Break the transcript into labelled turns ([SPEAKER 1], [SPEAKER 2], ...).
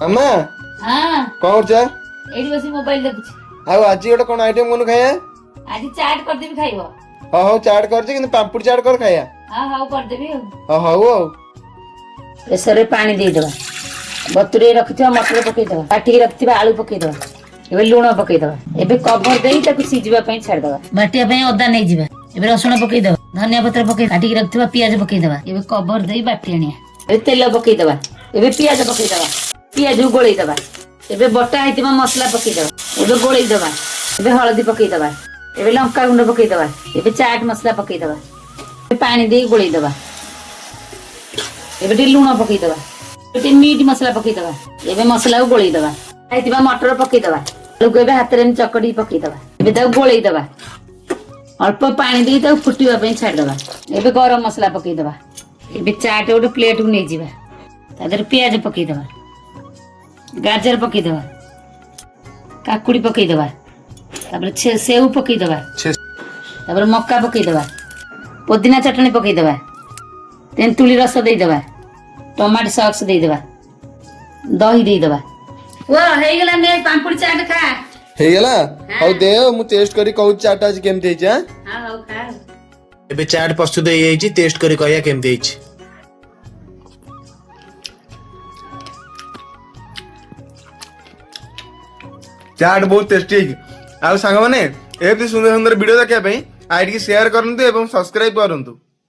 [SPEAKER 1] ମାମା।
[SPEAKER 2] ହଁ।
[SPEAKER 1] କଣ କରୁଛ?
[SPEAKER 2] ଏଇଠି ବସି ମୋବାଇଲ ଦେଖୁଛି।
[SPEAKER 1] ଆଉ ଆଜି ଗୋଟେ କଣ ଆଇଟମ କଣ ଖାଇବା?
[SPEAKER 2] ଆଜି ଚାଟ୍ କରିଦେବି, ଖାଇବ।
[SPEAKER 1] ହଉ ହଉ, ଚାଟ୍ କରିଛି, କିନ୍ତୁ ପାମ୍ପୁଡ଼ି ଚାଟ୍ କର ଖାଇବା।
[SPEAKER 2] ହଁ, ହଉ, କରିଦେବି ଆଉ।
[SPEAKER 1] ହଉ ହଉ ଆଉ।
[SPEAKER 2] ପ୍ରେସରରେ ପାଣି ଦେଇଦେବା। ବତୁରେଇ ରଖିଥିବା ମଟର ପକେଇଦବା। କାଟିକି ରଖିଥିବା ଆଳୁ ପକେଇଦବା। ଏବେ ଲୁଣ ପକେଇଦବା। ଏବେ କଭର ଦେଇ ତାକୁ ସିଝିବା ପାଇଁ ଛାଡିଦବା। ବାଟିବା ପାଇଁ ଅଦା ନେଇଯିବା। ଏବେ ରସୁଣ ପକେଇଦବା, ଧନିଆ ପତ୍ର ପକେଇ କାଟିକି ରଖିଥିବା ପିଆଜ ପକେଇଦବା। ଏବେ କଭର ଦେଇ ବାଟି ଆଣିବା। ଏବେ ତେଲ ପକେଇଦବା। ଏବେ ପିଆଜ ପକେଇଦବା। ପିଆଜକୁ ଗୋଳେଇଦବା। ଏବେ ବଟା ହେଇଥିବା ମସଲା ପକେଇଦବା। ଏବେ ଗୋଳେଇଦବା। ଏବେ ହଳଦୀ ପକେଇଦବା। ଏବେ ଲଙ୍କା ଗୁଣ୍ଡ ପକେଇଦବା। ଏବେ ଚାଟ୍ ମସଲା ପକେଇଦବା। ଏବେ ପାଣି ଦେଇ ଗୋଳେଇଦବା। ଏବେ ଟିକେ ଲୁଣ ପକେଇଦବା। ଟିକେ ମିଟ୍ ମସଲା ପକେଇଦବା। ଏବେ ମସଲାକୁ ଗୋଳେଇଦବା। ହେଇଥିବା ମଟର ପକେଇଦବା। ଆଳୁକୁ ଏବେ ହାତରେ ଏମିତି ଚକଟିକି ପକେଇଦବା। ଏବେ ତାକୁ ଗୋଳେଇଦବା। ଅଳ୍ପ ପାଣି ଦେଇ ତାକୁ ଫୁଟିବା ପାଇଁ ଛାଡ଼ିଦବା। ଏବେ ଗରମ ମସଲା ପକେଇଦବା। ଏବେ ଚାଟ୍ ଗୋଟେ ପ୍ଲେଟକୁ ନେଇଯିବା। ତା ଦେହରେ ପିଆଜ ପକେଇଦବା, ଗାଜର ପକେଇଦବା, କାକୁଡ଼ି ପକେଇଦବା, ତାପରେ ସେଉ ପକେଇଦବା, ତାପରେ ମକା ପକେଇଦବା, ପୋଦିନା ଚଟଣି ପକେଇଦବା, ତେନ୍ତୁଳି ରସ ଦେଇଦବା, ଟମାଟୋ ସକ୍ସ ଦେଇଦବା, ଦହି ଦେଇଦବା। ଓ, ହେଇଗଲା, ନେ ପାମ୍ପୁଡ଼ି ଚାଟ ଖା।
[SPEAKER 1] ହେଇଗଲା? ହଉ ଦେ ଆଉ, ମୁଁ ଟେଷ୍ଟ କରି କହୁଛି ଚାଟ୍ ଆଜି କେମିତି ହେଇଛି ଆଁ?
[SPEAKER 2] ହଁ, ହଉ, ଖା।
[SPEAKER 3] ଏବେ ଚାଟ୍ ପ୍ରସ୍ତୁତ ହେଇଯାଇଛି, ଟେଷ୍ଟ କରି କହିବା କେମିତି ହେଇଛି।
[SPEAKER 1] ଚାଟ୍ ବହୁତ ଟେଷ୍ଟି ହେଇଛି। ଆଉ ସାଙ୍ଗମାନେ, ଏମିତି ସୁନ୍ଦର ସୁନ୍ଦର ଭିଡ଼ିଓ ଦେଖିବା ପାଇଁ ଆଇଡିକି ସେୟାର କରନ୍ତୁ ଏବଂ ସବସ୍କ୍ରାଇବ କରନ୍ତୁ।